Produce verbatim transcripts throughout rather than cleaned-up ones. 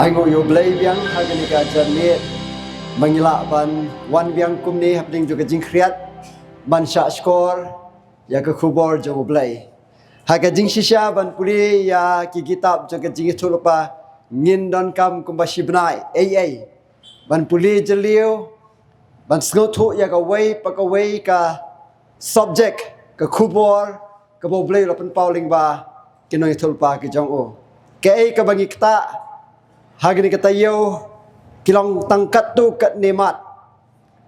Ai nguh ïa U Blei biang ha kane ka janmiet ba ngi lah ban wan biang kumne hapdeng jong ka jingkhriat ban shah shkor ïa ka khubor jong U Blei. Ha ka jingshisha ban pule ïa ki kitab jong ka jingïathuhlypa ngin donkam kumba shi bnai ei ei ban pule jylliew, ban sngewthuh ïa kawei pa kawei ka subject, ka khubor kaba U Blei u la pynpaw lyngba ki nongïathuhlypa ki jong u. Kaei kaba ngi ktah ha kane ka taïew ki long tang katto katne mat.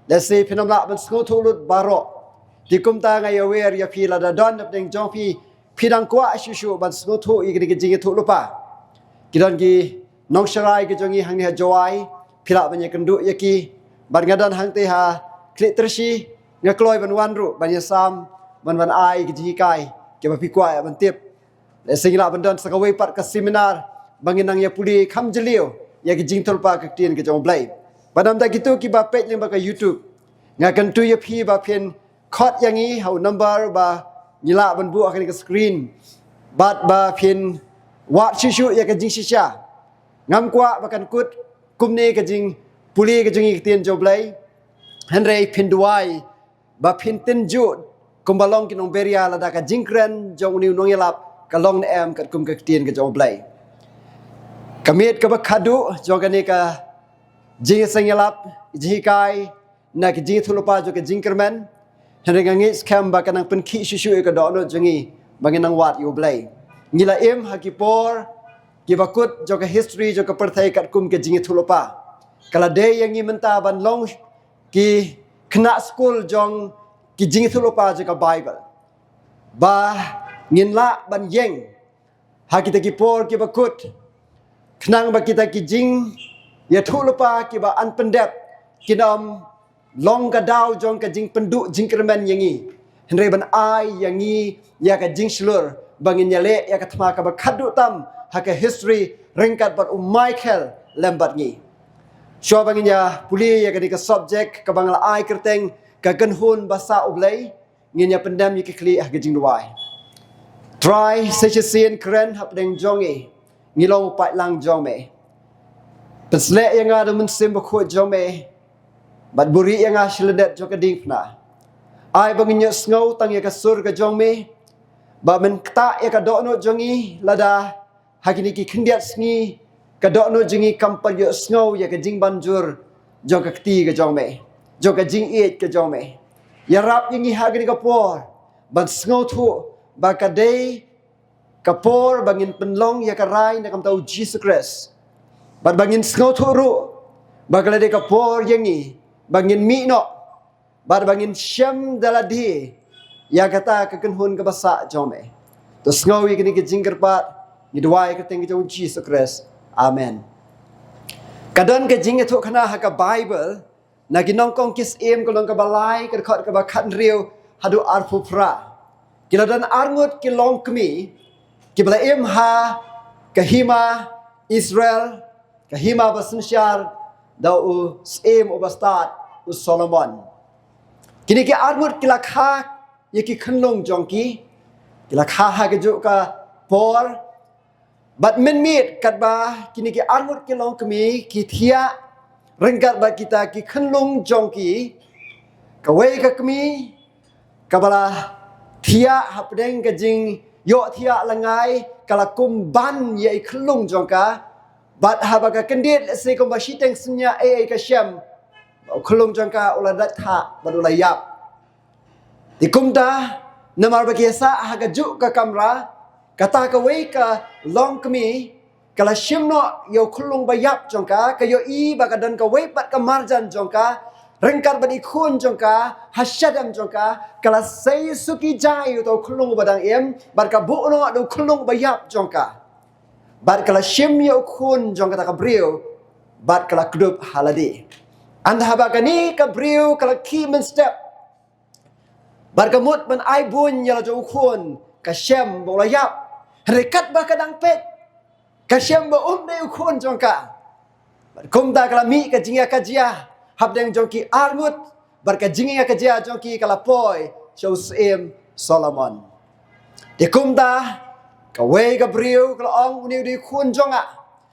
Lehse phin ym lah ban sngewthuh lut baroh. Te kumta nga ïawer ïa phi lada don hapdeng jong phi phi dang kwah shuh shuh ban sngewthuh ïa kane ka jingïathuhlypa. Ki don ki nongsharai ki jong ngi hangne ha Jowai, phi lah ban ïakynduh ïa ki. Bad nga don hangtei ha Khliehtyrshi, nga kloi ban wan ruh ban ïasam, ban wan ai ki jinghikai kiba phi kwah ban tip. Lehse ngi lah ban don sa kawei pat ka seminar ba ngin nang ïapule kham jylliew ïa ki jingïathuhlypa ka ktien ka jong U Blei. Bad namar kito kiba peit lyngba ka YouTube, nga kyntu ïa phi ba phin khot ïa ngi ha u number ba ngi lah ban buh ha kane ka screen. Bad ba phin wad shuh shuh ïa ka jingshisha. Ngam kwah ba kan kut kumne ka jingpule ka jong ngi ka ktien jong U Blei. Hynrei phin duwai ba phin tynjuh kumba long ki nongberia lada ka jingkren jong une u nongïalap ka long ne em katkum ka ktien ka jong U Blei. Ka miet kaba khadduh jong kane ka jingïaseng ïalap, jinghikai na ka jingïathuhlypa jong ka jingkyrmen. Hynrei nga ngeit skhem ba kan nang pynkhih shuh shuh ïa ka dohnud jong ngi ba ngin nang wad ïa U Blei. Ngi la im ha ki por kiba kut jong ka history jong ka pyrthei katkum ka jingïathuhlypa. Ka la dei ïa ngi mynta ban long ki khynnah skul jong ki jingïathuhlypa jong ka Baibl. Ba ngin lah ban ïeng ha kita ki por kiba kut, khnang ba kita ki jingïathuhlypa kiba yn pyndep kin ym long ka daw jong ka jingpynduh jingkyrmen ïa ngi, hynrei ban ai ïa ngi ïa ka jingshlur ba ngin ïaleh ïa ka thma kaba khadduh tam ha ka history ryngkat bad U Michael lem bad ngi. Shuwa ba ngin ïapule ïa kane ka subject kaba nga la ai kyrteng Ka Kynhun Ba Sah U Blei, ngin ïapyndem ïa ki khlieh ha ka jingduwai. Trai, sa shisien kren hapdeng jong ngi, ngi long u paidlang jong me. Pynsleh ïa nga da U Mynsiem Bakhuid jong me bad buhrieh ïa nga sha lyndet jong ka diengphna. Ai ba ngin ïohsngew tang ïa ka sur ka jong me, ba men ktah ïa ka dohnud jong ngi lada ha kine ki khyndiat sngi ka dohnud jong ngi kam pat ïohsngew ïa ka jingbanjur jong ka kti ka jong me, jong ka jingïeit ka jong me. Ïarap ïa ngi ha kane ka por ban sngewthuh ba ka dei ka por ba ngin pynlong ïa ka rai na ka bynta U Jisu Khrist. Bad ba ngin sngewthuh ruh ba ka la dei ka por ïa ngi ba ngin mih noh bad ba ngin shem da lade ïa kata ka kynhun kaba sah jong me. To sngew ïa kine ki jingkyrpad, ngi duwai ha ka kyrteng ka jong U Jisu Khrist. Amen. Ka don ka jingïathuhkhana ha ka Baibl na ki Nyngkong ki Syiem ka lynnong kaba lai, ka dkhot kaba khathynriew haduh arphew phra. Ki la don arngut ki longkmie kiba la im ha ka hima Israel, ka hima ba synshar da u syiem uba stad u Solomon. Kine ki arngut ki la kha ïa ki khunlung jong ki, ki la kha ha kajuh ka por. Bad mynmiet katba kine ki arngut ki longkmie ki thiah ryngkat bad kita ki khunlung jong ki, kawei ka kmie kaba la thiah hapdeng ka jingïohthiah lyngngai ka la kum ban ïa i khunlung jong ka. Bad haba ka kyndit lehse kumba shiteng synñia ei ei ka shem, u khunlung jong ka u la dait thah bad u la ïap. Te kumta, namar ba ki ïasah ha kajuh ka kamra, kata kawei ka longkmie ka la shim noh ïa u khunlung ba ïap jong ka, ka ïohi ba ka don kawei pat ka marjan jong ka ryngkat bad i khun jong ka ha shadem jong ka. Ka la sei suki jai ïa uta u khunlung ba dang im bad ka buh noh da u khunlung ba ïap jong ka. Bad ka la shim ïa u khun jong kata ka briew bad ka la kdup ha lade. Hynda haba kane ka briew ka la khie mynstep bad ka mut ban ai buiñ ïa la jong u khun, ka shem ba u la ïap. Hynrei katba ka dang peit, ka shem ba um dei u khun jong ka. Bad kumta ka la mih ka jingïakajia hapdeng jong ki arngut bad ka jingïakajia jong ki ka la poi sha u syiem Solomon. Te kumta kawei ka briew ka la ong, une u dei u khun jong nga.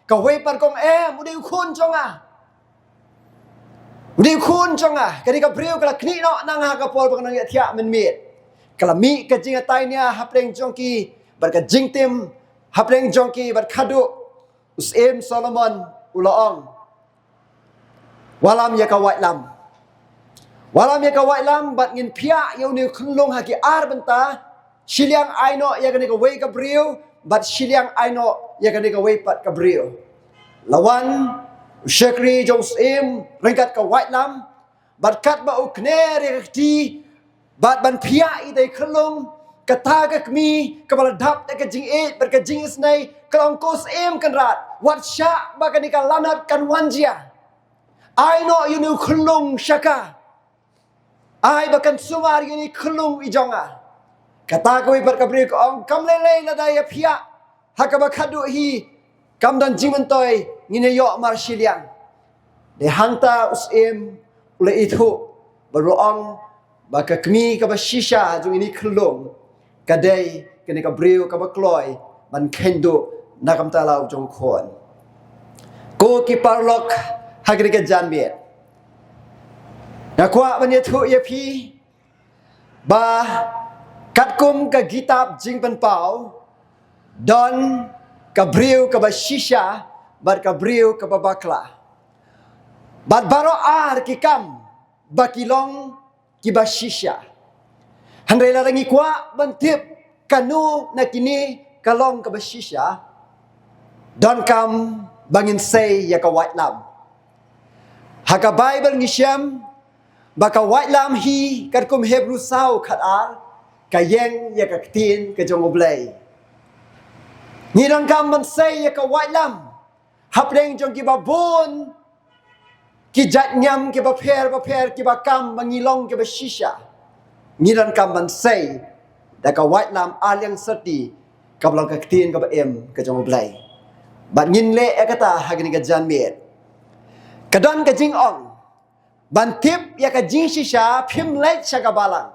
Kawei pat ka ong, em, u dei u khun jong nga. U dei u khun jong nga. Kane ka briew ka la knieh noh na nga ha ka por ba nga nang ïathiah mynmiet. Ka la mih ka jingïatai nia hapdeng jong ki bad ka jingtim hapdeng jong ki bad khatduh u Syiem Solomon u la ong, wallam ïa ka waitlam. Wallam ïa ka waitlam bad ngin phiah ïa une u khyllung ha ki ar bynta. Shiliang ai noh ïa kane kawei ka briew bad shiliang ai noh ïa kane kawei pat ka briew. La wan u shakri jong u syiem ryngkat ka waitlam bad katba u kner ïa ka kti bad ban phiah ïa ka khyllung, kata ka kmie kaba la dap da ka jingïeit bad ka jingisynei ka la ong, ko Syiem Kynrad, wat shah ba kane ka lanot kan wan jia. Ai noh ïa une u khyllung sha ka. Ai ba kan sumar ïa une u khyllung i jong nga. Kata kawei pat ka briew ka ong, kam lei lei lada ïa phiah ha kaba khatduh hi kam don jingmyntoi, ngin ïa ïoh mar shiliang. Dei hangta u syiem u la ithuh bad u ong ba ka kmie kaba shisha jong une u khyllung ka dei kane ka briew kaba kloi ban kheiñ duh na ka bynta la u jong u khun. Ko ki paralok ha kane ka janmiet, nga kwah ban ïathuh ïa phi ba katkum ka kitab Jingpynpaw, don ka briew kaba shisha bad ka briew kaba bakla. Bad baroh ar ki kam ba ki long kiba shisha. Hynrei lada ngi kwah ban tip kano na kine ka long kaba shisha, donkam ba ngin sei ïa ka waitlam. Ha ka Baibl ngi shem ba ka waitlam hi katkum Hebru saw khatar ka ïeng ïa ka ktien ka jong U Blei. Ngi donkam ban sei ïa ka waitlam hapdeng jong kiba bun ki jait niam kiba pher ba pher kiba kam ba ngi long kiba shisha. Ngi donkam ban sei da ka waitlam ar liang syrti kaba long ka ktien kaba im ka jong U Blei. Bad ngin leh ïa kata ha kane ka janmiet. Ka don ka jingong, ban tip ïa ka jingshisha phim leit sha ka balang.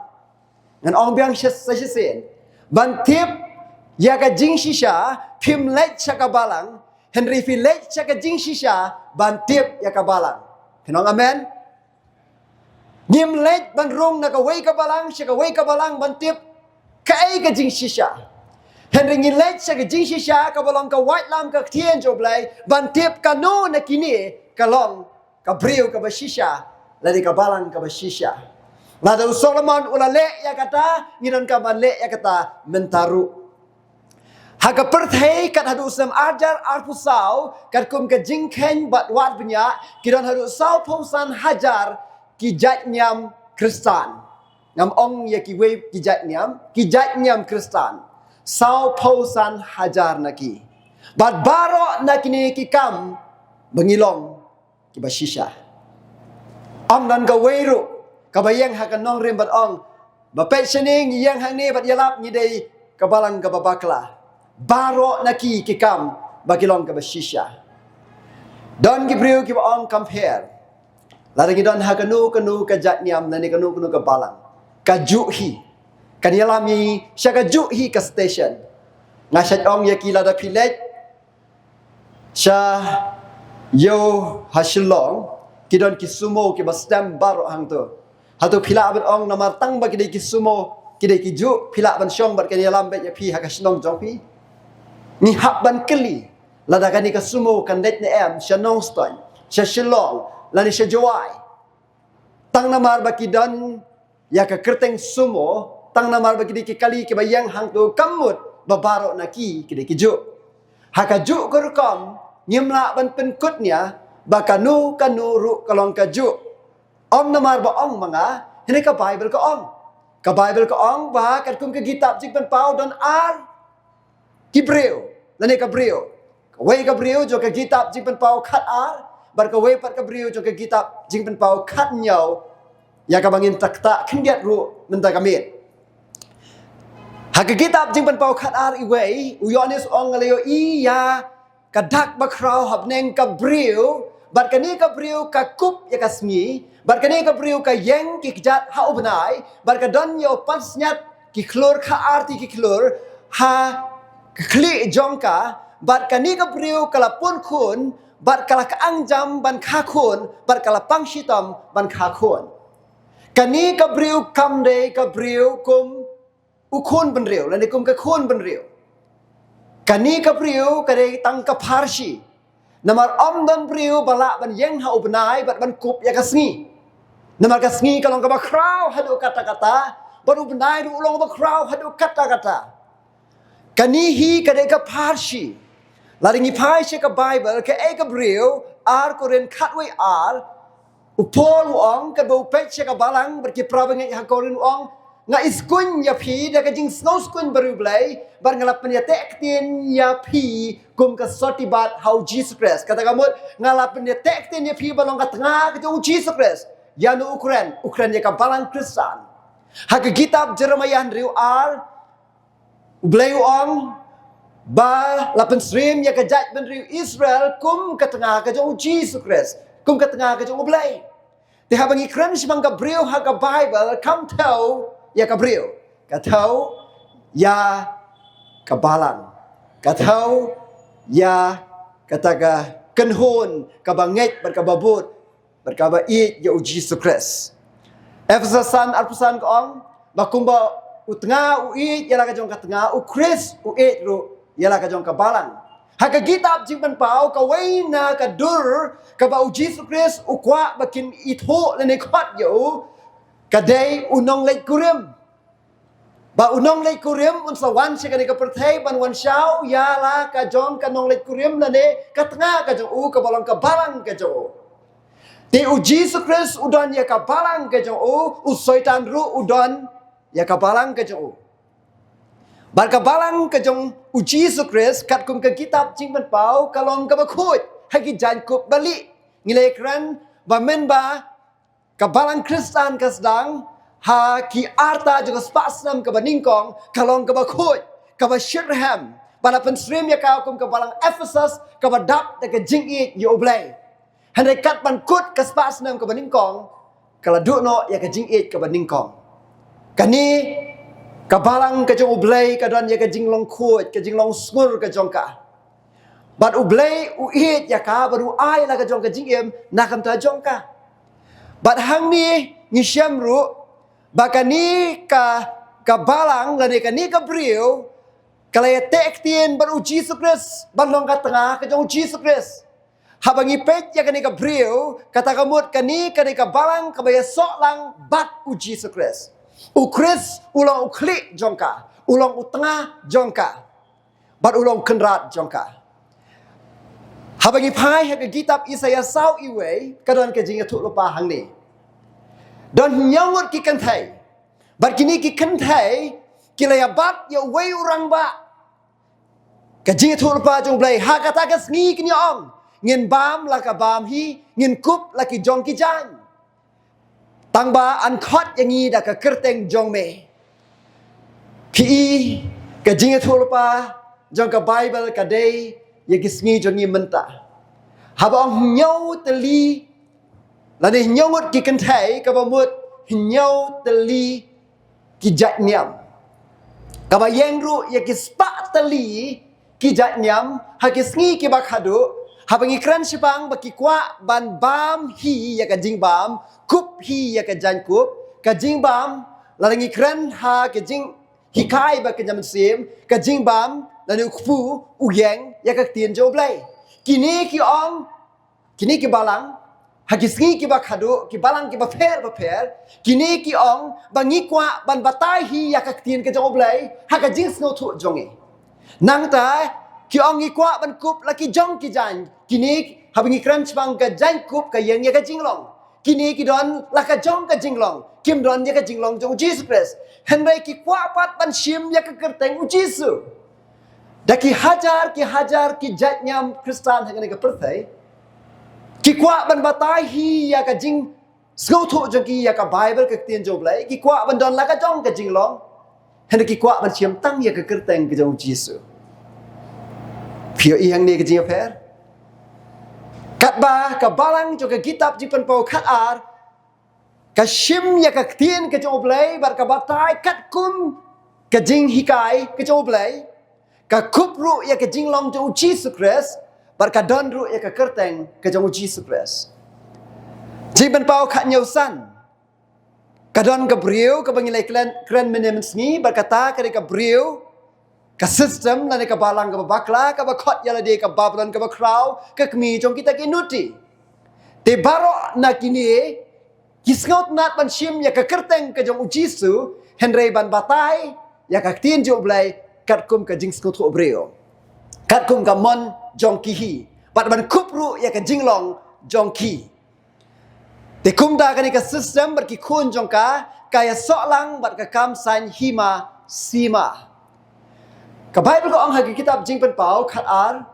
Ngan ong biang sa shisien. Ban tip ïa ka jingshisha phim leit sha ka balang. Hynrei phi leit sha ka jingshisha ban tip ïa ka balang. Phin ong amen? Ngim leit ban rung na kawei ka balang sha kawei ka balang ban tip kaei ka jingshisha. Hynrei ngi leit sha ka jingshisha kaba long ka waitlam ka ktien jong U Blei ban tip kano na kine ka long ka briew kaba shisha lane ka balang kaba shisha. Lada u Solomon u la leh ïa kata, ngi donkam ban leh ïa kata mynta ruh. Ha ka pyrthei kat haduh u snem arhajar arphew saw, katkum ka jingkheiñ bad wad bniah, ki don haduh sawphew san hajar ki jait niam Khristan. Ngam ong ïa kiwei ki jait niam, ki jait niam Khristan. Sawphew san hajar na ki. Bad baroh na kine ki kam ba ngi long kiba shisha. Ym don kawei ruh kaba ïeng ha ka nongrim bad ong, ba peit shane ngi ïeng hangne bad ïalap ngi dei ka balang kaba bakla. Baroh na ki ki kam ba ki long kaba shisha. Don ki briew kiba ong kam pher. Lada ngi don ha kano kano ka jait niam lane kano kano ka balang, kajuh hi kan ïalam ïa ngi sha kajuh hi ka station. Nga shait ong ïa ki, lada phi leit sha ïew ha Shillong, ki don ki sumo kiba sdang baroh hangto. Hato phi lah ban ong namar tang ba ki dei ki sumo, ki dei kijuh, phi lah ban shong bad kan ïalam beit ïa phi ha ka shnong jong phi? Ngi hap ban kylli lada kane ka sumo kan leit ne em sha Nongstoiñ, sha Shillong lane sha Jowai. Tang namar ba ki don ïa ka kyrteng sumo, tang namar ba ki dei ki kali kiba ïeng hangto, kam mut ba baroh na ki ki dei kijuh. Ha kajuh ka rukom ngim lah ban pynkut nia ba kano kano ruh ka long kajuh. Ym namar ba ong ma nga, hynrei ka Baibl ka ong. Ka Baibl ka ong ba katkum ka kitab Jingpynpaw don ar ki briew lane ka briew. Kawei ka briew jong ka kitab Jingpynpaw khatar bad kawei pat ka briew jong ka kitab Jingpynpaw khathynñiew, ïa kaba ngin ktah khyndiat ruh mynta ka miet. Ha ka kitab Jingpynpaw khatar, iwei u Ïoannis u ong, nga la ïohi ïa ka dak bakhraw ha bneng ka briew, bad kane ka briew ka kup ïa ka sngi, bad kane ka briew ka ïeng ki kjat ha u bnai, bad ka don ïa u pansngiat ki khlur khatar tylli ki khlur ha ka khlieh jong ka, Bad kane ka briew ka la pun khun, bad ka la kha angjam ban kha khun, bad ka la pang shitom ban kha khun. Kane ka briew kam dei ka briew kum u khun bynriew, lane kum ka khun bynriew. Kane ka briew ka dei tang ka pharshi. Namar ym don briew ba lah ban ïeng ha u bnai bad ban kup ïa ka sngi. Namar ka sngi ka long kaba khraw haduh katta katta, bad u bnai ruh u long ba khraw haduh katta katta. Kane hi ka dei ka pharshi. Lada ngi phai sha ka Baibl, kaei ka briew, ar Korinth khatwei ar, u Paul u ong, katba u peit sha ka balang bad ki para bangeit ha Korinth u ong, nga iskuin ïa phi da ka jingsngewskuin bariewblei, bad nga la pynïateh ktien ïa phi kum ka sotti bat ha u Jisu Khrist. Kata ka mut, nga la pynïateh ktien ïa phi ban long ka tnga ka jong u Jisu Khrist. Ïa no u kren, u kren ïa ka balang Khristan. Ha ka kitab Jeremiah hynriew ar, u Blei u ong ba la pynsyriem ïa ka jaitbynriew Israel kum ka tnga ka jong u Jisu Khrist, kum ka tnga ka jong u Blei. Te haba ngi kren shaphang ka briew ha ka Baibl, kam thew ïa ka briew, ka thew ïa ka balang, ka thew ïa kata ka kynhun kaba ngeit bad kaba bud bad kaba ïeit ïa u Jisu Khrist. Ephesus san arphew san ka ong ba kumba u tnga u ïeit ïa la ka jong ka tnga, u Khrist u ïeit ruh ïa la ka jong ka balang. Ha ka kitab Jingpynpaw, kawei na ka dur kaba u Jisu Khrist u kwah ba kin ithuh lane khot ïa u, ka dei u nongleit kurim. Ba u nongleit kurim un sa wan sha kane ka pyrthei ban wan shaw ïa la ka jong ka nongleit kurim lane ka tnga ka jong u, kaba long ka balang ka jong u. Te u Jisu Khrist u don ïa ka balang ka jong u, u Soitan ruh u don ïa ka balang ka jong u. Bad ka balang ka jong u Jisu Khrist, katkum ka kitab Jingpynpaw, ka long kaba khuid ha ki jaiñkup balieh. Ngi la ïakren ba mynba ka balang Khristan ka sdang ha ki arta jong ka spah snem kaba nyngkong, ka long kaba khuid, kaba shitrhem, ba la pynsyriem ïa ka kum ka balang Ephesus kaba dap da ka jingïeit ïa u Blei. Hynrei kat ban kut ka spah snem kaba nyngkong, ka la duh noh ïa ka jingïeit kaba nyngkong. Kane ka balang ka jong u Blei ka don ïa ka jinglong khuid, ka jinglong sngur ka jong ka. Bad u Blei u ïeit ïa ka, bad u ai la ka jong ka jingim na ka bynta jong ka. Bad hangne ngi shem ruh ba kane ka, ka balang lane kane ka briew ka la ïateh ktien bad u Jisu Khrist, ban long ka tnga ka jong u Jisu Khrist. Haba ngi peit ïa kane ka briew, kata ka mut kane ka dei ka balang kaba ïasoh lang bad u Jisu Khrist. U Khrist u long u khlieh jong ka, u long u tnga jong ka, bad u long u kynrad jong ka. Haba ngi phai ha ka kitab Isaïah saw wei, ka don ka jingïathuhlypa hangne. Don hynñiew ngut ki kynthei. Bad kine ki kynthei ki la ïabat ïa uwei u rangbah. Ka jingïathuhlypa jong u Blei, ha kata ka sngi kin ïa ong, ngin bam la ka bam hi, ngin kup la ki jong ki jaiñ. Tang ba yn khot ïa ngi da ka kyrteng jong me. Phi i, ka jingïathuhlypa jong ka Baibl ka dei ïa ki sngi jong ngi mynta. Haba ong hynñiew tylli, lane hynñiew ngut ki kynthei, kaba mut hynñiew tylli ki jait niam. Kaba ïeng ruh ïa ki spah tylli ki jait niam ha ki sngi kiba khadduh, haba ngi kren shaphang ba ki kwah ban bam hi ïa ka jingbam, kup hi ïa ka jaiñkup, ka jingbam, lada ngi kren ha ka jinghikai ba ka jingmynsiem, ka jingbam, lane u kpu u ïeng ïa ka ktien jong u Blei. Kine ki ong, kine ki balang, ha ki sngi kiba khadduh, ki balang kiba pher bapher, kine ki ong ba ngi kwah ban batai hi ïa ka ktien ka jong u Blei ha ka jingsngewthuh jong ngi. Nangta ki ong ngi kwah ban kup la ki jong ki jaiñ. Kine, haba ngi kren shaphang ka jaiñkup, ka ïeng ïa ka jinglong. Kine ki don la ka jong ka jinglong, kim don ïa ka jinglong jong u Jisu Khrist. Hynrei ki kwah pat ban shim ïa ka kyrteng u Jisu. Da ki hajar ki hajar ki jait niam Khristan ha kane ka pyrthei, ki kwah ban batai hi ïa ka jingsngewthuh jong ki ïa ka Baibl, ka ktien jong u Blei, ki kwah ban don la ka jong ka jinglong. Hynrei ki kwah ban shim tang ïa ka kyrteng ka jong u Jisu. Phi ïohi hangne ka jingïapher? Katba ka balang jong ka kitab Jingpynpaw khatar ka shim ïa ka ktien ka jong u Blei bad ka batai katkum ka jinghikai ka jong u Blei, Ka kup ruh ïa ka jinglong jong u Jisu Khrist, bad ka don ruh ïa ka kyrteng ka jong u Jisu Khrist. Jingpynpaw khatñiew san. Ka don ka briew kaba ngi la kren, kren mynne mynsngi, bad kata ka dei ka briew, ka system lane ka balang kaba bakla, kaba khot ïa lade ka Babilon kaba khraw, ka kmie jong kita ki nuti. Te baroh na kine ki sngewtynnad ban shim ïa ka kyrteng ka jong u Jisu, hynrei ban batai ïa ka ktien jong u Blei katkum ka jingsngewthuh briew, katkum ka mon jong ki hi, bad ban kup ruh ïa ka jinglong jong ki. Te kumta kane ka system bad ki khun jong ka, ka ïasoh lang bad ka kam saiñ hima sima. Ka Baibl ka ong ha ka kitab Jingpynpaw khatar,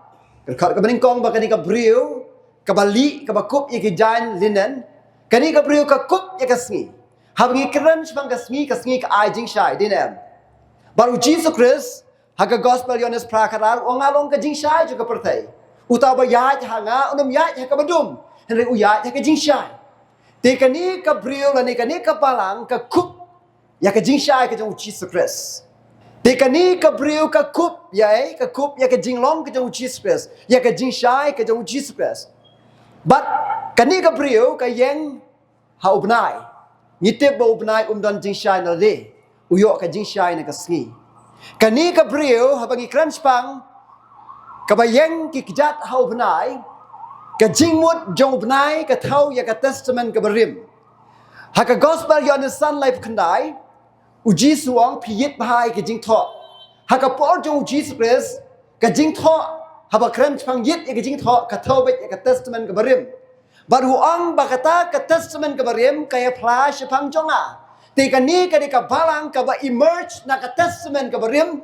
ka dkhot kaba nyngkong, ba kane ka briew kaba lieh, kaba kup ïa ki jaiñ linen, kane ka briew ka kup ïa ka sngi. Haba ngi kren shaphang ka sngi, ka sngi ka ai jingshai, dei ne em? Bad u Jisu Khrist, ha ka Gospel Ïoannis phra khatar, u ong, "Nga long ka jingshai jong ka pyrthei. Uta uba ïaid ha nga, un ym ïaid ha kaba dum, hynrei u ïaid ha ka jingshai." Te kane ka briew lane kane ka balang ka kup ïa ka jingshai ka jong u Jisu Khrist. Te kane ka briew ka kup ïa, ka kup ïa ka jinglong ka jong u Jisu Khrist, ïa ka jingshai ka jong u Jisu Khrist. Bad kane ka briew ka ïeng ha u bnai. Ngi tip ba u bnai um don jingshai na lade, u ïoh ka jingshai na ka sngi. Kane ka briew, haba ngi kren shaphang kaba ïeng ki kjat ha u bnai, ka jingmut jong u bnai ka thew ïa ka Testament kaba rim. Ha ka Gospel Ïoannis san, laiphew khyndai, u Jisu u ong, "Phi ïit bha ïa ka jingthoh." Ha ka por jong u Jisu Khrist, ka jingthoh, haba kren shaphang ïit ïa ka jingthoh, ka thew beit ïa ka Testament kaba rim. Bad u ong ba kata ka Testament kaba rim ka ïaphla shaphang jong nga. Te kane ka dei ka balang kaba emerge na ka Testament kaba rim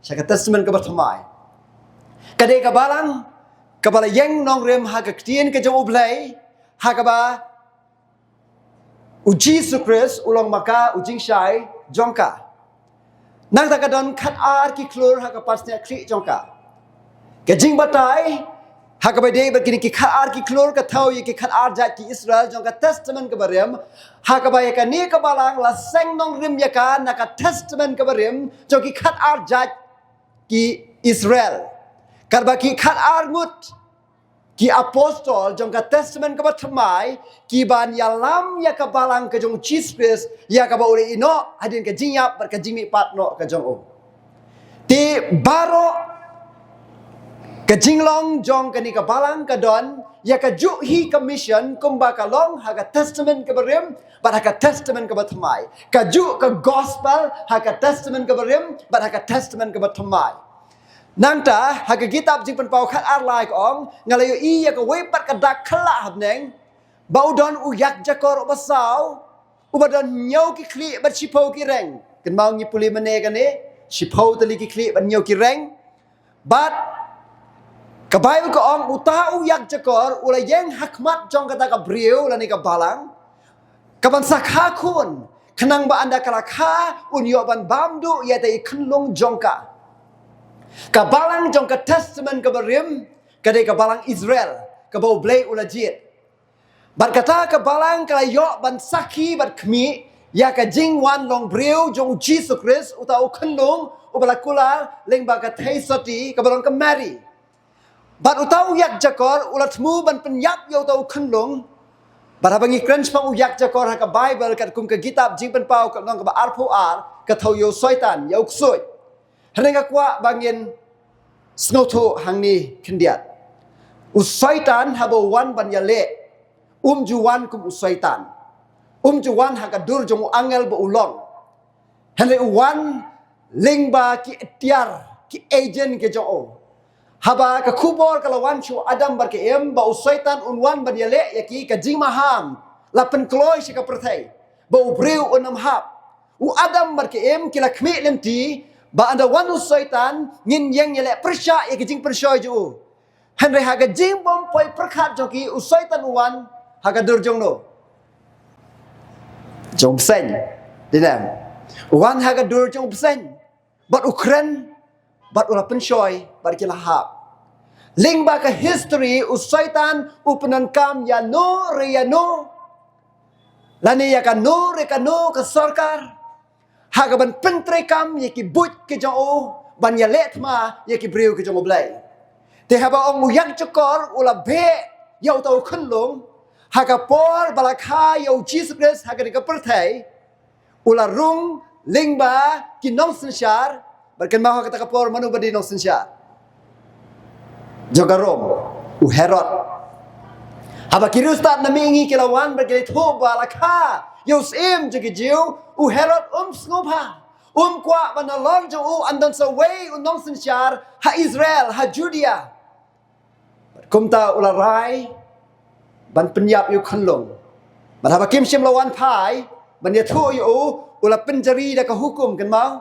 sha ka Testament kaba thymmai. Ka dei ka balang kaba la ïeng nongrim ha ka ktien ka jong u Blei, ha kaba u Jisu Khrist u long ma ka u jingshai jong ka. Nangta ka don khatar ki khlur ha ka pansngiat khlieh jong ka. Ka jingbatai ha kaba ïadei bad kine ki khatar ki khlur ka thew ïa ki khatar jait ki Israel jong ka Testament kaba rim, ha kaba ïa kane ka balang la seng nongrim ïa ka na ka Testament kaba rim jong ki khatar jait ki Israel. Katba ki khatar ngut ki apostol jong ka Testament kaba thymmai ki ban ïalam ïa ka balang ka jong u Jisu Khrist, ïa kaba u la ïehnoh hadien ka jingïap bad ka jingmihpat noh ka jong u. Te baroh ka jinglong jong kane ka balang ka don ïa kajuh hi ka mission kumba ka long ha ka Testament kaba rim bad ha ka Testament kaba thymmai. Kajuh ka Gospel ha ka Testament kaba rim bad ha ka Testament kaba thymmai. Nangta, ha ka kitab Jingpynpaw khatar lai ka ong, nga la ïohi ïa kawei pat ka dak khyllah ha bneng, ba u don u ïakjakor uba saw, uba don hynñiew ki khlieh bad shiphew ki reng. Kynmaw ngi pule mynne kane, shiphew tylli ki khlieh bad hynñiew ki reng. Bad ka Baibl ka ong, uta u ïakjakor u la ïeng ha khmat jong kata ka briew lane ka balang, ka ban sa kha khun, khnang ba ynda ka la kha un ïoh ban bam duh ïa ita i khunlung jong ka. Ka balang jong ka Testament kaba rim ka dei ka balang Israel kaba u Blei u la jied. Bad kata ka balang ka la ïoh ban sakhi bad khmih ïa ka jingwan long briew jong u Jisu Khrist, uta u khunlung uba la kular lyngba ka theisotti kaba long ka Mari. Bad uta u ïakjakor u la thmu ban pynïap ïa uta u khunlung. Bad haba ngi kren shaphang u ïakjakor ha ka Baibl katkum ka kitab Jingpynpaw ka lynnong kaba arphew ar, ka thew ïa u Soitan, ïa u ksuid. Hynrei nga kwah ba ngin sngewthuh hangne khyndiat. U Soitan haba u wan ban ïaleh, um ju wan kum u Soitan. Um ju wan ha ka dur jong u angel ba u long. Hynrei u wan lyngba ki atiar, ki agent ki jong u. Haba ka khubor ka la wan sha u Adam bad ka Im ba u Soitan un wan ban ïaleh ïa ki, ka jingmaham la pynkloi sha ka pyrthei, ba u briew un ym hap. U Adam bad ka Im ki la khmih lynti ba ynda wan u Soitan ngin ïeng ïaleh pyrshah ïa ka jingpynshoi jong u. Hynrei ha ka jingbym poi pyrkhat jong ki, u Soitan u wan ha ka dur jong no, jong u bseiñ. Dei ne em? U wan ha ka dur jong u bseiñ bad u kren bad u la pynshoi bad ki la hap. Lyngba ka history u Soitan u pyndonkam ïa no re ïa no, lane ïa kano re kano ka sorkar, ha ka ban pyntreikam ïa ki buit ki jong u, ban ïaleh thma ïa ki briew ki jong U Blei. Te haba ong u ïakjakor u la beh ïa uta u khunlung, ha ka por ba la kha ïa U Jisu Khrist ha kane ka pyrthei, u la rung lyngba ki nongsynshar. Bad kynmaw ha kata ka por mano ba dei nongsynshar jong ka Rom? U Herod. Haba ki riewstad na mihngi ki la wan bad ki la ïathuh ba la kha ïa u Syiem jong ki Jiw, u Herod um sngewbha, um kwah ba nalor jong u yn don sa uwei u nongsynshar ha Israel, ha Judea. Bad kumta u la rai ban pynïap ïa u khunlung. Bad haba kim shym la wan phai ban ïathuh ïa u, u la pynjari da ka hukum, kynmaw.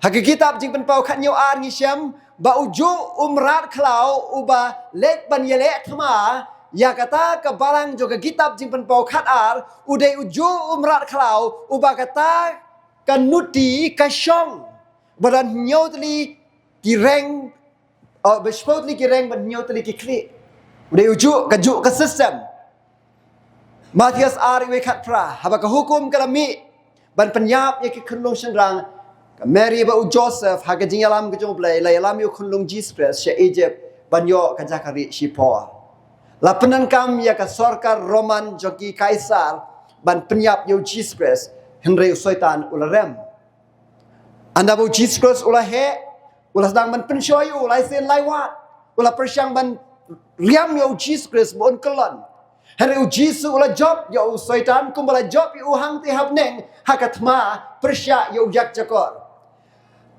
Ha ka kitab Jingpynpaw khathynñiew ar ngi shem ba u juh u mrad khlaw uba leit ban ïaleh thma ïa kata ka balang jong ka kitab Jingpynpaw khatar, u dei u juh u mrad khlaw uba kata ka nuti ka shong ba don hynñiew tylli ki reng, oh, ba shiphew tylli ki reng bad hynñiew tylli ki khlieh. U dei u juh, ka juh ka system. Mathaios ar, wei khatphra, haba ka hukum ka la mih ban pynïap ïa ki khunlung shynrang, ka Mary bad u Joseph ha ka jingïalam ka jong U Blei la ïalam ïa u khunlung Jisu Khrist sha Egypt ban ïoh ka jaka rieh shipor. La pyndonkam ïa ka sorkar Roman jong ki Kaisar ban pynïap ïa u Jisu Khrist, hynrei u Soitan u la rem. Ynda ba u Jisu Khrist u la heh, u la sdang ban pynshoi ïa u lai sien lai wat. U la pyrshang ban riam ïa u Jisu Khrist ba un kyllon. Hynrei u Jisu u la jop ïa u Soitan kumba la jop ïa u hangta ha bneng ha ka thma pyrshah ïa u ïakjakor.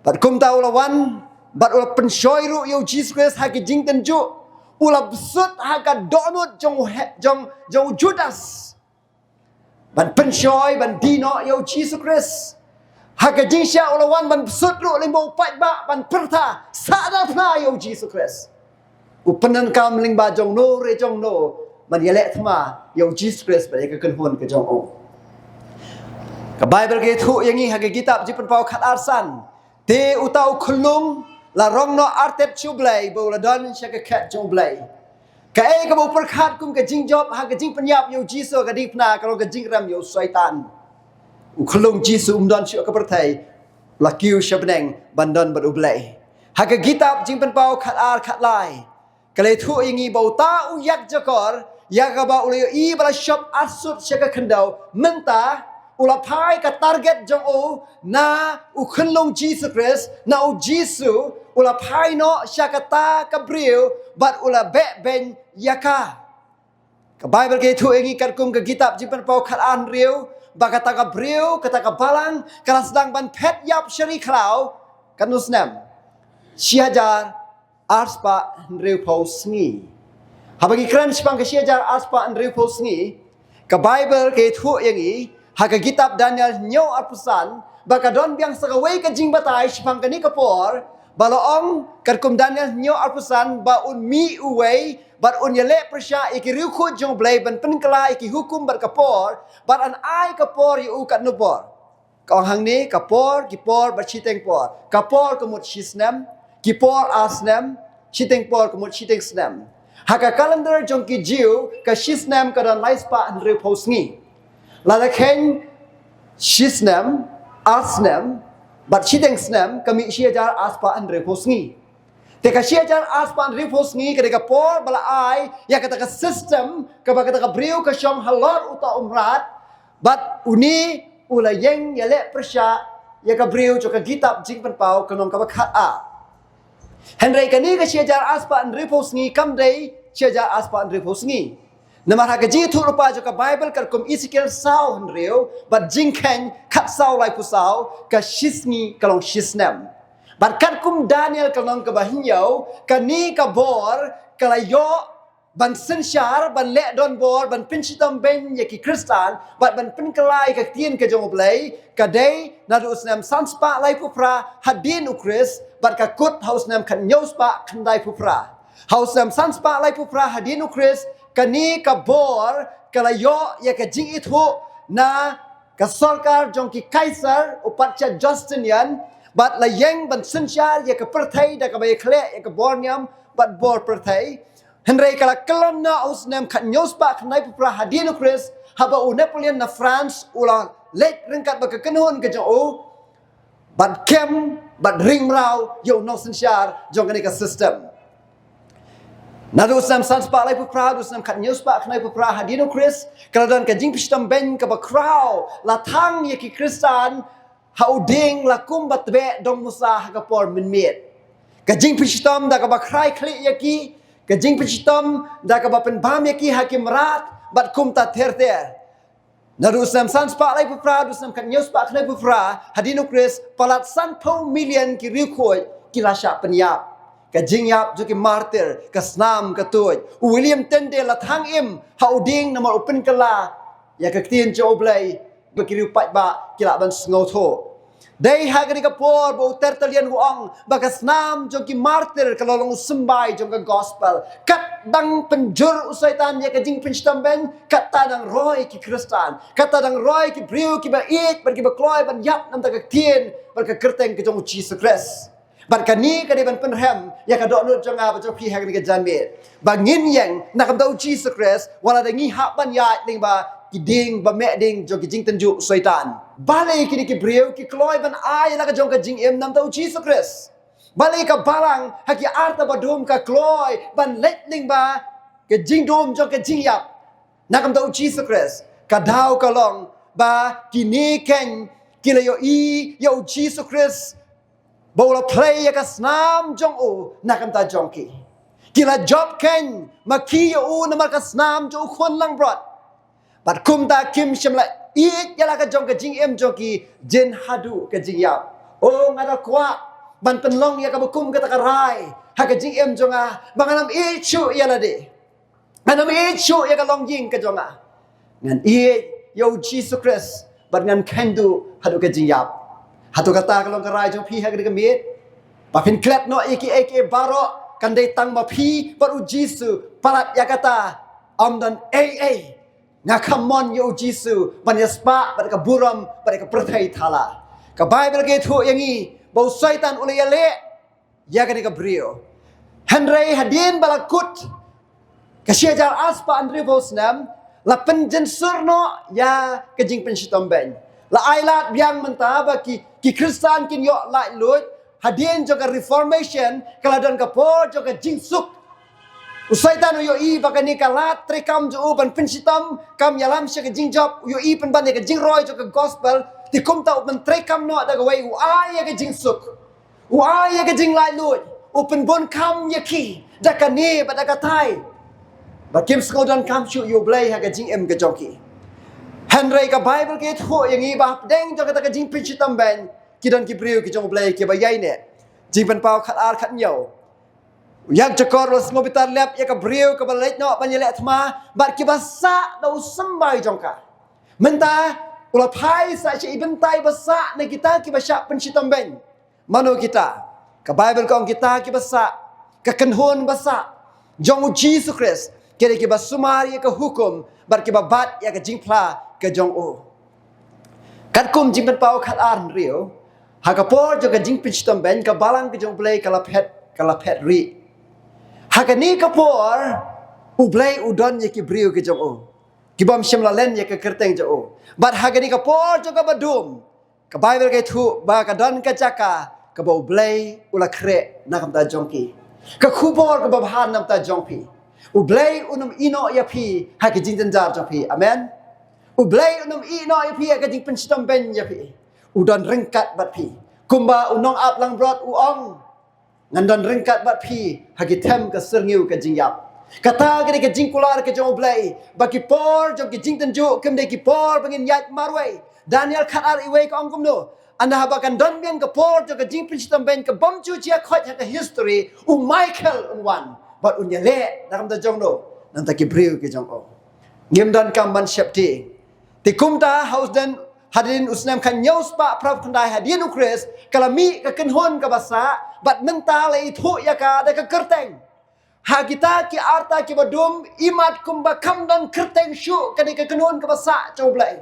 Bad kumta u la wan bad u la pynshoi ruh ïa u Jisu Khrist ha ki jingtynjuh. U la bsut ha ka dohnud jong u He-, jong, jong u Judas ban pynshoi, ban die noh ïa u Jisu Khrist. Ha ka jingshah u la wan ban bsut ruh lyngba u paidbah ban pyrta, sah da phla ïa u Jisu Khrist. U pyndonkam lyngba jong no re jong no ban ïaleh thma ïa u Jisu Khrist bad ïa ka kynhun ka jong u. Ka Baibl ka ïathuh ïa ngi ha ka kitab Jingpynpaw khatar san, te uta u khunlung la rong noh artet sha U Blei ba u la don sha ka khet jong U Blei. Kaei kaba u pyrkhat kum ka jingjop ha ka jingpynïap ïa u Jisu ha ka diengphna ka long ka jingrem ïa u Soitan. U khunlung Jisu um don shuh ha ka pyrthei, la kiew sha bneng ban don bad U Blei. Ha ka kitab Jingpynpaw khatar khatlai, ka la ïathuh ïa ngi ba uta u ïakjakor ïa kaba u la ïohi ba la shop arsut sha ka khyndew, mynta u la phai, ka target jong u na u khunlung Jisu Khrist, na u Jisu, u la phai noh sha kata ka briew bad u la beh beiñ ïa ka. Ka Baibl ka ïathuh ïa ngi katkum ka kitab Jingpynpaw khatar hynriew ba kata ka briew, kata ka balang ka la sdang ban phet ïap sha ri khlaw katno snem? Shi hajar ar spah hynriewphew sngi. Haba ngi kren shaphang ka shi hajar ar spah hynriewphew sngi, ka Baibl ka ïathuh ïa ngi ha ka kitab Daniel hynñiew arphew san ba ka don biang sa kawei ka jingbatai shaphang kane ka por, ba la ong katkum Daniel hynñiew arphew san ba un mih uwei bad un ïaleh pyrshah ïa ki riewkhuid jong U Blei ban pynkylla ïa ki hukum bad ka por, bad yn ai ka por ïa u katno por. Ka ong hangne, ka por, ki por bad shiteng por. Ka por ka mut shi snem, ki por ar snem, shiteng por ka mut shiteng snem. Ha ka calendar jong ki Jiw, ka shi snem ka don lai spah hynriewphew sngi. Lada kheiñ shi snem, ar snem bad shiteng snem, ka mih shi hajar ar spah hynriewphew sngi. Te ka shi hajar ar spah hynriewphew sngi ka dei ka por ba la ai ïa kata ka system kaba kata ka briew ka shong halor uta u mrad, bad une u la ïeng ïaleh pyrshah ïa ka briew jong ka kitab Jingpynpaw ka lynnong kaba khatar. Hynrei kane ka shi hajar ar spah hynriewphew sngi kam dei shi hajar ar spah hynriewphew sngi. Namar ha ka jingïathuhlypa jong ka Baibl katkum Esekiel saw hynriew bad Jingkheiñ khatsaw laiphew saw, ka shi sngi ka long shi snem. Bad katkum Daniel ka lynnong kaba hynñiew, kane ka bor ka la ïoh ban synshar, ban leh donbor, ban pynshitom beiñ ïa ki Khristan bad ban pynkylla ïa ka ktien ka jong U Blei, ka dei naduh u snem san spah laiphew phra hadien U Khrist bad ka kut ha u snem khathynñiew spah khyndaiphew phra. Ha u snem san spah laiphew phra hadien U Khrist, kane ka bor ka la ïoh ïa ka jingithuh na ka sorkar jong ki Kaisar, u patsha Justinian, bad la ïeng ban synshar ïa ka pyrthei da kaba ïakhleh ïa ka bor niam bad bor pyrthei. Hynrei ka la kyllon noh ha u snem khathynñiew spah khyndaiphew phra hadien U Khrist, haba u Napoleon na France u la leit ryngkat bad ka kynhun ka jong u bad kem bad ring mraw ïa u nongsynshar jong kane ka system. Naduh u snem san spah laiphew phra, u snem khathynñiew spah khyndai phew phra hadien u Khrist, ka la don ka jingpynshitom beiñ kaba khraw la thang ïa ki Khristan ha u dieng la kum ba tbeh dong Musa ha ka por mynmiet. Ka jingpynshitom da kaba khrai khlieh ïa ki, ka jingpynshitom da kaba pynbam ïa ki ha ki mrad bad kumta ter ter. Naduh u snem san spah laiphew phra, naduh u snem khathynñiew spah khyndai phew phra hadien u Khrist, palat sanphew million ki riewkhuid ki la shah pynïap. Ka jingïap jong ki martir, ka snam ka tuid. U William Tyndale la thang im ha u dieng namar u pynkylla ïa ka ktien jong U Blei ba ki riew paidbah ki lah ban sngewthuh. Dei ha kane ka por ba u Tertullian u ong ba ka snam jong ki martir ka la long u symbai jong ka gospel. Katba dang pynjur u Soitan ïa ka jingpynshitom beiñ, katta dang roi ki Khristan, katta dang roi ki briew kiba ïeit bad kiba kloi ban ïap namar ka ktien bad ka kyrteng ka jong u Jisu Khrist. Bad kane ka dei ban pynrem ïa ka dohnud jong nga bad jong phi ha kane ka janmiet, ba ngin ïeng na ka bynta u Jisu Khrist, wat la da ngi hap ban ïaid lyngba ki dieng ba meh ding jong ki jingtynjuh u Soitan. Balei kine ki briew ki kloi ban ai la ka jong ka jingim na ka bynta u Jisu Khrist? Balei ka Balang ha ki arta ba dum ka kloi ban leit lyngba ka jingdum jong ka jingïap na ka bynta u Jisu Khrist? Ka daw ka long ba kine keiñ ki la ïohi ïa u Jisu Khrist ba u la plie ïa ka snam jong u na ka bynta jong ki. Ki la jop keiñ ma ki ïa u namar ka snam jong u khun langbrot. Bad kumta kim shym la ïeit ïa la ka jong ka jingim jong ki jin haduh ka jingïap. O, nga da kwah ban pynlong ïa kaba kum kata ka rai ha ka jingim jong nga, ba ngan ym ïeit shuh ïa lade. Ngan ym ïeit shuh ïa ka longïing ka jong nga. Ngan ïeit ïa u Jisu Khrist bad ngan kheiñ duh haduh ka jingïap. Hato kata ka long ka rai jong phi ha kane ka miet? Ba phin klet noh ïa kiei kiei baroh, kan dei tang ma phi bad u Jisu, palat ïa kata ym don ei ei. Nga kham mon ïa u Jisu ban ïaspah bad ka burom bad ka pyrthei thala. Ka Baibl ka ïathuh ïa ngi ba u Soitan u la ïaleh ïa kane ka briew. Hynrei hadien ba la kut ka shi hajar ar spah hynriewphew snem, la pynjynsur noh ïa ka jingpynshitom beiñ. La ai lad biang mynta ba ki, ki Khristan kin ïoh laitluid. Hadien jong ka Reformation ka la don ka por jong ka jingsuk. U Soitan u ïohi ba kane ka lad treikam jong u ban pynshitom kam ïalam sha ka jingjop, u ïohi pynban ïa ka jingroi jong ka gospel. Te kumta u pyntreikam noh da kawei, u ai ïa ka jingsuk, u ai ïa ka jinglaitluid, u pynbun kam ïa ki da kane bad da katai, ba kim sngewdonkam shuh ïa U Blei ha ka jingim ka jong ki. Hynrei ka Baibl ka ïathuh ïa ngi ba hapdeng jong kata ka jingpynshitom beiñ ki don ki briew ki jong U Blei kiba ïaineh. Jingpynpaw khatar khathynñiew. U ïakjakor u la sngewbitar lep ïa ka briew kaba leit noh ban ïaleh thma bad kiba sah da u symbai jong ka. Mynta u la phai sah sha i bynta iba sah na kita kiba shah pynshitom beiñ. Mano kita? Ka Baibl ka ong kita kiba sah, ka kynhun ba sah jong u Jisu Khrist, ki dei kiba sumar ïa ka hukum bad kiba bat ïa ka jingphla ka jong u. Katkum Jingpynpaw khatar hynriew, ha ka por jong ka jingpynshitom beiñ, ka Balang ka jong U Blei ka la phet, ka la phet rieh. Ha kane ka por U Blei u don ïa ki briew ki jong u, ki bym shym la len ïa ka kyrteng jong u. Bad ha kane ka por jong kaba dum, ka Baibl ka ïathuh ba ka don ka jaka kaba U Blei u la khreh na ka bynta jong ki. Ka khubor kaba bha na ka bynta jong phi. U Blei un ym ïehnoh ïa phi ha ka jingjynjar jong phi. Amen. U Blei un ym ïehnoh ïa phi ha ka jingpynshitom beiñ ïa phi. U don ryngkat bad phi. Kumba u nongap langbrot u ong, ngan don ryngkat bad phi ha ki them ka syrngiew ka jingïap. Kata ka dei ka jingkular ka jong U Blei ba ki por jong ki jingtynjuh kim dei ki por ba ngin ïaid marwei. Daniel khatar iwei ka ong kumno? Ynda haba kan don biang ka por jong ka jingpynshitom beiñ ka bym ju jia khoit ha ka history, u Michael un wan bad un ïaleh na ka bynta jong no? Na ka bynta ki briew ki jong u. Ngim donkam ban sheptieng. Te kumta ha u snem, hadien u snem khathynñiew spah phra phew khyndai hadien u Khrist, ka la mih ka kynhun kaba sah, bad mynta la ïathuh ïa ka da ka kyrteng. Ha kita ki arta kiba dum, imat kumba kham don kyrteng shuh kane ka kynhun kaba sah jong U Blei.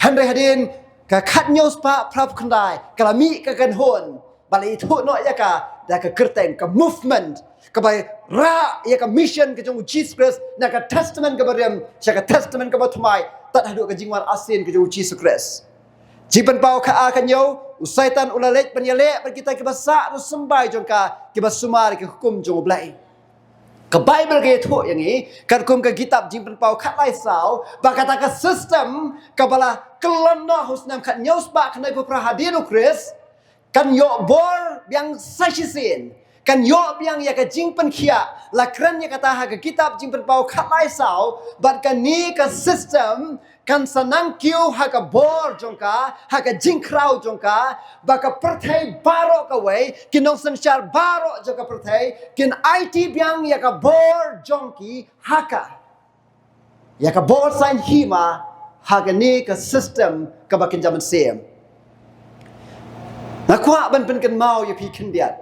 Hynrei hadien ka khathynñiew spah phra phew khyndai ka la mih ka kynhun, ba la ïathuh noh ïa ka da ka kyrteng, ka movement kaba rah ïa ka mission ka jong u Jisu Khrist na ka Testament kaba rim sha ka Testament kaba thymmai, tad haduh ka jingwan arsien ka jong u Jisu Khrist. Jingpynpaw khatar khathynñiew, u Soitan u la leit ban ïaleh bad kita kiba sah da u symbai jong ka, kiba sumar ïa ki hukum jong U Blei. Ka Baibl ka ïathuh ïa ngi, katkum ka kitab Jingpynpaw khatlai saw, ba kata ka system kaba la kyllon noh ha u snem khathynñiew spah khyndaiphew phra hadien U Khrist, kan ïoh bor biang sa shisien, kan ïoh biang ïa ka jingpynkhiah. La kren ïa kata ha ka kitab Jingpynpaw khatlai saw, bad kane ka system kan sa nang kiew ha ka bor jong ka, ha ka jingkhraw jong ka, ba ka pyrthei baroh kawei, ki nongsynshar baroh jong ka pyrthei kin aiti biang ïa ka bor jong ki ha ka, ïa ka bor saiñ hima, ha kane ka system kaba kynja mynsiem. Nga kwah ban pynkynmaw ïa phi khyndiat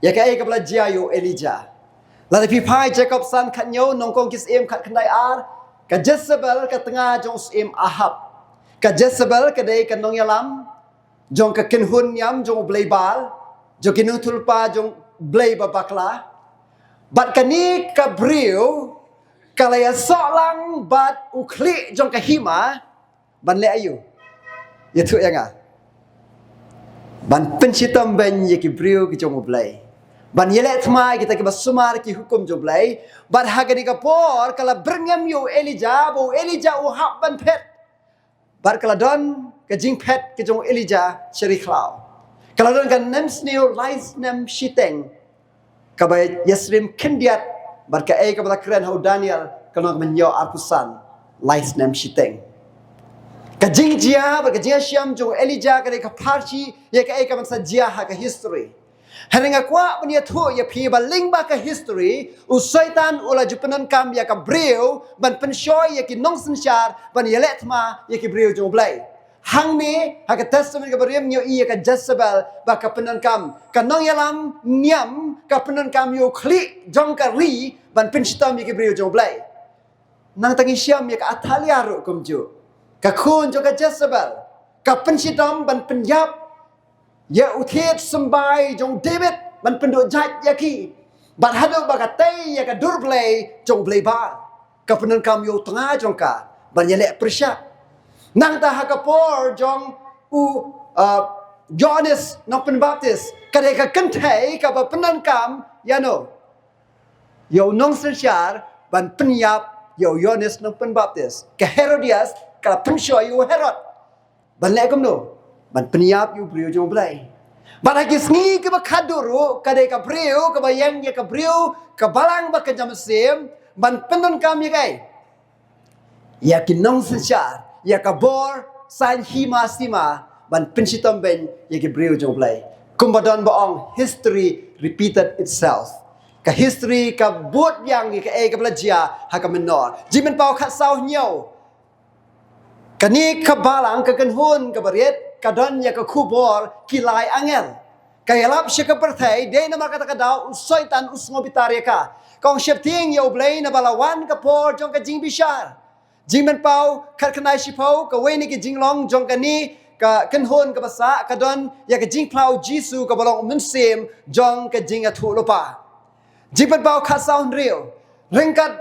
ïa kaei kaba la jia ïa u Elijah. Lada phi phai Jakob san khathynñiew, Nyngkong ki Syiem khatkhyndai ar, ka Jezebel ka tnga jong u syiem Ahab. Ka Jezebel ka dei ka nongïalam jong ka kynhun niam jong u blei Baal, jong ki nongïathuhlypa jong u blei ba bakla. Bad kane ka briew ka la ïasoh lang bad u khlieh jong ka hima, ban leh aïu? Ïathuh ïa nga. Ban pynshitom beiñ ïa ki briew ki jong u Blei, ban ïaleh thma ïa kita kiba sumar ki hukum jong u Blei. Bad ha kane ka por ka la byrngem ïa u Elijah, ba u Elijah u hap ban phet. Bad ka la don ka jingphet ka jong u Elijah sha ri khlaw. Ka la don ka nemsniew lai snem shiteng, kaba ïasyriem khyndiat bad kaei kaba la kren ha u Daniel, ka long mynta arphew san lai snem shiteng. Ka jingjia bad ka jingïashem jong u Elijah ka dei ka pharshi ïa kaei kaban sa jia ha ka history. Hynrei nga kwah ban ïathuh ïa phi ba lyngba ka history, u Soitan u la ju pyndonkam ïa ka briew ban pynshoi ïa ki nongsynshar, ban ïaleh thma ïa ki briew jong u Blei. Hangne ha ka Testament kaba rim ngi ïohi ïa ka Jezebel ba ka pyndonkam, ka nongïalam niam ka pyndonkam ïa u khlieh jong ka ri ban pynshitom ïa ki briew jong u Blei. Nangta ngi shem ïa ka Athalia ruh kumjuh, ka khun jong ka Jezebel, ka pynshitom ban pynïap ïa u thied symbai jong u David ban pynduh jait ïa ki. Bad haduh ba ka tei ïa ka dur blei jong u blei Baal, ka pyndonkam ïa u tnga jong ka ban ïaleh pyrshah. Nangta ha ka por jong u, uh, Ïoannis Nongpynbaptis, ka dei ka kynthei kaba pyndonkam ïano? Ïa u nongsynshar ban pynïap ïa u Ïoannis Nongpynbaptis. Ka Herodias ka la pynshoi ïa u Herod ban leh kumno? Ban pynïap ïa u briew jong u Blei. Bad ha ki sngi kiba khadduh ruh ka dei ka briew kaba ïeng ïa ka briew, ka balang ba kynja mynsiem, ban pyndonkam ïa kaei? Ïa ki nongsynshar, ïa ka bor saiñ hima sima, ban pynshitom beiñ ïa ki briew jong u Blei. Kumba don ba ong, history repeated itself. Ka history ka bud biang ïa kaei kaba la jia ha ka mynnor. Jingpynpaw khatsaw hynñiew. Kane ka balang, ka kynhun kaba rit, ka don ïa ka khubor ki lai angel. Ka ïalap sha ka pyrthei, dei namar kata ka daw u Soitan u sngewbitar ïa ka. Ka ong, sheptieng ïa u Blei naba la wan ka por jong ka jingbishar. Jingpynpaw khatkhyndai shiphew, kawei na ki jinglong jong kane ka kynhun kaba sah, ka don ïa ka jingphla u Jisu kaba long u mynsiem jong ka jingïathuhlypa. Jingpynpaw khatsaw hynriew, ryngkat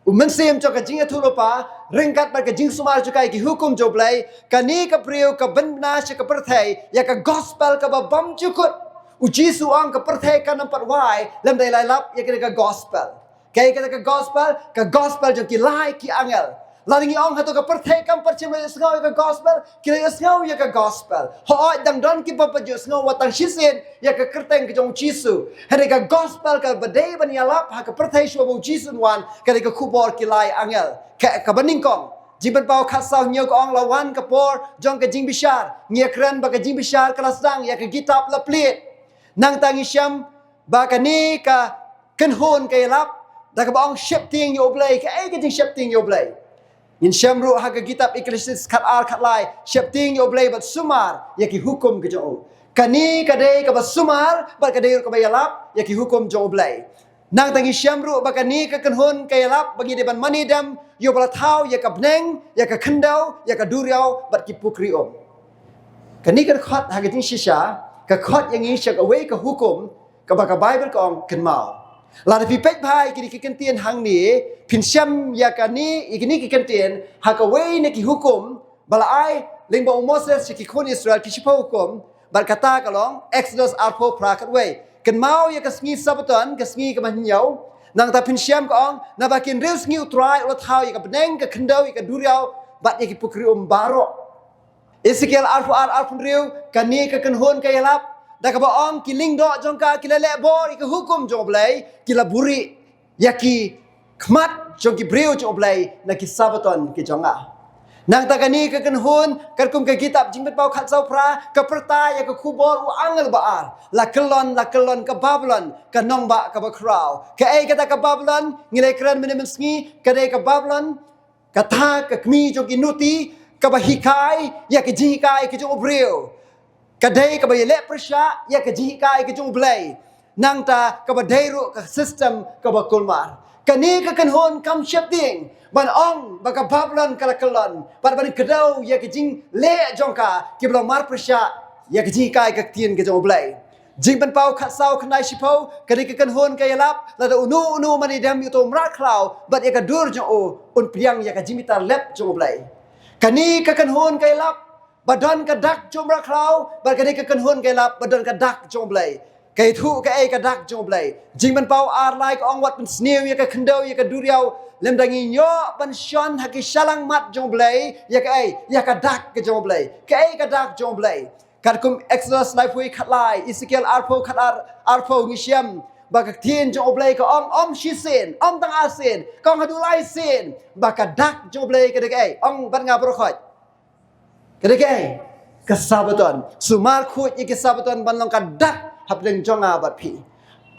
u mynsiem jong ka jingïathuhlypa, ryngkat bad ka jingsumar jong ka ïa ki hukum jong u Blei, kane ka briew ka bynbna sha ka pyrthei ïa ka gospel kaba bymjukut. U Jisu u ong ka pyrthei kan ym pat wai lymda la ïalap ïa kane ka gospel. Kaei kata ka gospel? Ka gospel jong ki lai ki angel. Lada ngi ong hato ka pyrthei kam pat shym la ïohsngew ïa ka gospel, ki la ïohsngew ïa ka gospel. Hooid, dang don kiba pat ïohsngew wat tang shisien ïa ka kyrteng ka jong u Jisu. Hynrei ka gospel kaba dei ban ïalap ha ka pyrthei shuwa ba u Jisu un wan, ka dei ka khubor ki lai angel. Ka, kaba nyngkong, Jingpynpaw khatsaw hynñiew ka ong, la wan ka por jong ka jingbishar. Ngi ïakren ba ka jingbishar ka la sdang, ïa ka kitab la plied. Nangta ngi shem ba kane ka kynhun ka ïalap da kaba ong, sheptieng ïa u Blei. Kaei ka jingsheptieng ïa u Blei? Ngin shem ruh ha ka kitab Ekklesiastes khatar khatlai, sheptieng ïa u Blei bad sumar ïa ki hukum ka jong u. Kane ka dei kaba sumar bad ka dei ruh kaba ïalap ïa ki hukum jong u Blei. Nangta ngi shem ruh ba kane ka kynhun ka ïalap ba ngi dei ban mane dem ïa u ba la thaw ïa ka bneng, ïa ka khyndew, ïa ka duriaw bad ki pukri um. Kane ka khot ha ka jingshisha ka khot ïa ngi sha kawei ka hukum kaba ka Baibl ka ong, kynmaw. Lada phi peit bha ïa kine ki kyntien hangne, phin shem ïa kane, ïa kine ki kyntien ha kawei na ki hukum ba la ai Lyngba u Moses sha ki khun Israel ki shiphew hukum, bad kata ka long Exodus arphew phra khatwei. Kynmaw ïa ka sngi Sabbaton, ka sngi kaba hynñiew. Nangta phin shem, ka ong, naba ki hynriew sngi U Trai u la thaw ïa ka bneng, ka khyndew, ïa ka duriaw, bad ïa ki pukri um baroh. Ezekiel arphew ar, arphew hynriew, kane ka kynhun ka ïalap da kaba ong, ki lyngdoh jong ka ki la leh bor ïa ka hukum jong U Blei, ki la buhrieh ïa ki khmat jong ki briew jong U Blei na ki Sabbaton ki jong nga. Nangta kane ka kynhun, katkum ka kitab Jingpynpaw khatsaw phra, ka pyrta ïa ka khubor u angel ba ar. La kyllon, la kyllon ka Babilon, ka nongbah kaba khraw. Kaei kata ka Babilon? Ngi la kren mynne mynsngi, ka dei ka Babilon, kata ka kmie jong ki nuti, kaba hikai ïa ka jinghikai ka jong u briew. Ka dei kaba ïaleh pyrshah ïa ka jinghikai ka jong U Blei. Nangta kaba dei ruh ka system kaba kulmar. Kane ka kynhun kam sheptieng ban ong ba ka Babilon ka la kyllon, bad ban kdew ïa ka jingleh jong ka, kiba long mar pyrshah ïa ka jinghikai ka ktien ka jong U Blei. Jingpynpaw khatsaw khyndai shiphew, kane ka kynhun ka ïalap, lada uno uno mane dem ïa uto u mrad-khlaw bad ïa ka dur jong u, un pdiang ïa ka jingbitar lep jong U Blei. Kane ka kynhun ka ïalap ba don ka dak jong u mrad-khlaw, bad kane ka kynhun ka ïalap ba don ka dak jong U Blei. Ka ïathuh kaei ka dak jong U Blei? Jingpynpaw ar lai ka ong, wat pynsniew ïa ka khyndew, ïa ka duriaw, lymda ngin ïoh ban shon ha ki shyllangmat jong U Blei ïa kaei? Ïa ka dak ka jong U Blei. Kaei ka dak jong U Blei? Katkum Exodus laiphew khatlai, Ezekiel arphew khatar, arphew, ngi shem ba ka ktien jong U Blei ka ong, ym shisien, ym tang arsien, ka ong haduh laisien, ba ka dak jong U Blei ka dei kaei? Ong bad nga baroh khoit. Ka dei kaei? Ka Sabbaton. Sumar khuid ïa ka Sabbaton ban long ka dak hapdeng jong nga bad phi.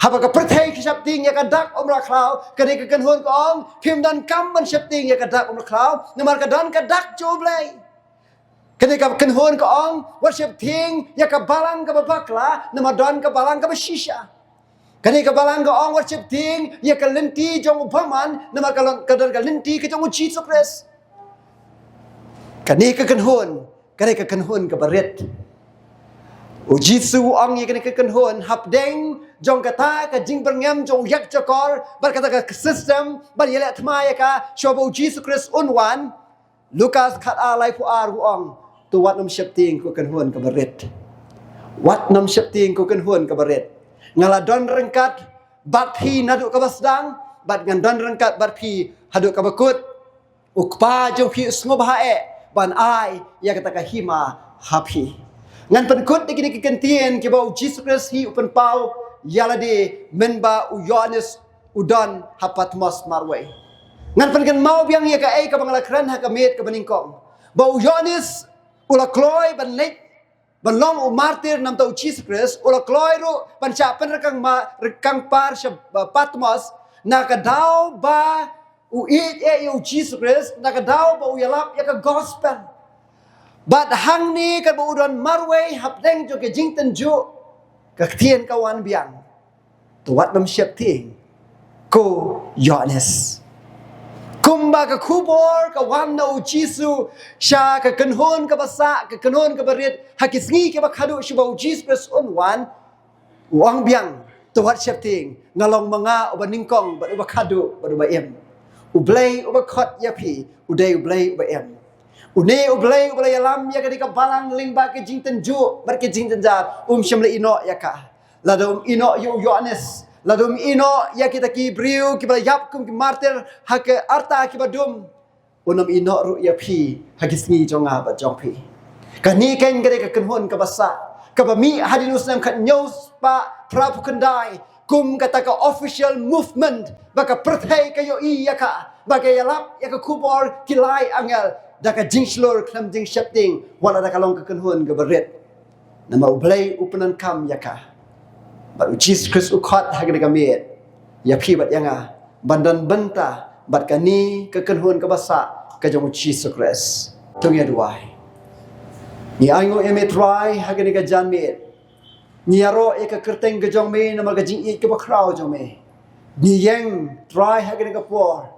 Haba ka pyrthei ka sheptieng ïa ka dak u mrad-khlaw, kane ka kynhun ka ong, phim donkam ban sheptieng ïa ka dak u mrad-khlaw, namar ka don ka dak jong U Blei. Kane ka kynhun ka ong, wat sheptieng ïa ka balang kaba bakla, namar don ka balang kaba shisha. Kane ka balang ka ong, wat sheptieng ïa ka lynti jong u bymman, namar ka don, ka don ka lynti ka jong U Jisu Khrist. Kane ka kynhun ka dei ka kynhun kaba rit. U Jisu u ong ïa kane ka kynhun, hapdeng jong kata ka jingbyrngem jong u ïakjakor bad kata ka system ban ïaleh thma ïa ka, shuwa ba U Jisu Khrist un wan. Lukas khatar laiphew ar u ong, to wat nym sheptieng, ko kynhun kaba rit. Wat nym sheptieng, ko kynhun kaba rit. Nga la don ryngkat bad phi naduh kaba sdang, bad ngan don ryngkat bad phi haduh kaba kut. U Kpa jong phi u sngewbha eh ban ai ïa kata ka hima ha phi. Ngan pynkut da kine ki kyntien kiba U Jisu Khrist hi u pynpaw ïa lade mynba u Ïoannis u don ha Patmos marwei. Ngan pynkynmaw biang ïa kaei kaba nga la kren ha ka miet kaba nyngkong, ba u Ïoannis u la kloi ban leit ban long u martir namar U Jisu Khrist, u la kloi ruh ban shah pynryngkang ma-, ryngkang par sha, uh, Patmos, na ka daw ba u ïeit eh ïa U Jisu Khrist, na ka daw ba u ïalap ïa ka gospel. Bad hangne katba u don marwei hapdeng jong ka jingtynjuh, ka ktien ka wan biang, to wat nym sheptieng, ko Ïoannis. Kumba ka khubor ka wan na U Jisu sha ka kynhun kaba sah, ka kynhun kaba rit, ha ki sngi kiba khadduh shuwa U Jisu Khrist un wan, u ong biang, to wat sheptieng, nga long ma nga uba nyngkong bad uba khadduh bad uba im. U Blei uba khot ïa phi u dei U Blei uba im. Une U Blei uba la ïalam ïa kane ka balang lyngba ka jingtynjuh bad ka jingjynjar, um shym la ïehnoh ïa ka. Lada um ïehnoh ïa u Ïoannis, lada um ïehnoh ïa kita ki briew kiba la ïap kum ki martir ha ka rta kiba dum, un ym ïehnoh ruh ïa phi ha ki sngi jong nga bad jong phi. Kane keiñ ka dei ka kynhun kaba sah, kaba mih hadien u snem khathynñiew spah phraphew khyndai, kum kata ka official movement, ba ka pyrthei ka ïohi ïa ka, ba ka ïalap ïa ka khubor ki lai angel da ka jingshlur khlem jingsheptieng, wat la da ka long ka kynhun kaba rit. Namar U Blei u pyndonkam ïa ka. Bad U Jisu Khrist u khot ha kane ka miet ïa phi bad ïa nga ban don bynta bad kane ka kynhun kaba sah ka jong U Jisu Khrist. To ngin ïa duwai. Ngi ainguh ïa me Trai ha kane ka janmiet. Ngi ïaroh ïa ka kyrteng ka jong me namar ka jingïeit kaba khraw jong me. Ngi ïeng Trai ha kane ka por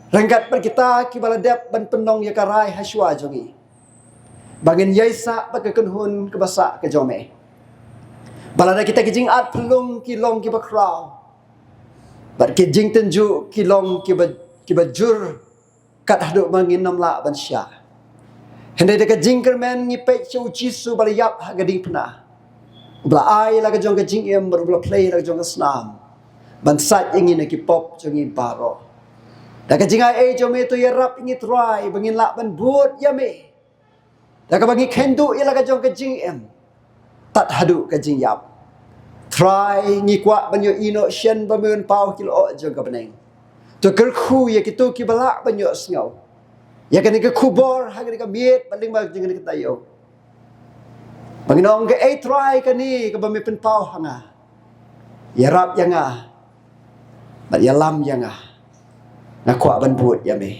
ryngkat bad kita kiba la dep ban pynlong ïa ka rai ha shuwa jong ngi, ba ngin ïaisah bad ka kynhun kaba sah ka jong me. Ba lada kita ki jingat phyllung ki long kiba khraw, bad ki jingtynjuh ki long kiba, kiba jur kat haduh ba ngin ym lah ban shah, Hynrei da ka jingkyrmen ngi peit sha u Jisu ba la ïap ha ka diengphna, u ba la ai la ka jong ka jingim bad u ba la plie la ka jong ka snam ban sait ïa ngi na ki pop jong ngi baroh. Da ka jingai ei jong me to ïarap ïa ngi Trai ba ngin lah ban bud ïa me, da kaba ngi khein duh ïa la ka jong ka jingim tad haduh ka jingïap. Trai ngi kwah ban ïohi noh shen ba me un paw ki lyoh jong ka bneng. To kyrkhu ïa kito ki ba lah ban ïohsngew ïa kane ka khubor ha kane ka miet ba lyngba jong kane ka taïew. Ba ngin ong ka ei Trai kane kaba me pynpaw ha nga, ïarap ïa nga bad ïalam ïa nga. Nga kwah ban bud ïa me.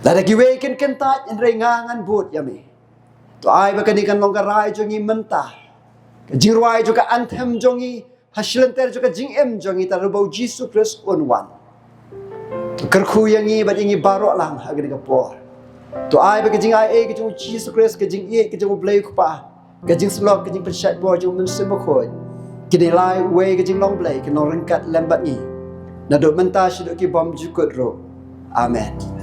Lada kiwei kin kyntait hynrei nga ngan bud ïa me. To ai ba kane kan long ka rai jong ngi mynta, ka jingrwai jong ka anthem jong ngi ha shilynter jong ka jingim jong ngi tad haduh ba u Jisu Khrist un wan. To kyrkhu ïa ngi bad ïa ngi baroh lang ha kane ka por. To ai ba ka jingai ei ka jong u Jisu Khrist, ka jingïeit ka jong u Blei u Kpa, ka jingsyllok ka jingpynshait bor jong u Mynsiem Bakhuid, kine lai uwei ka jinglong Blei kin long ryngkat lem bad ngi naduh mynta shaduh ki bymjukut ruh. Amen.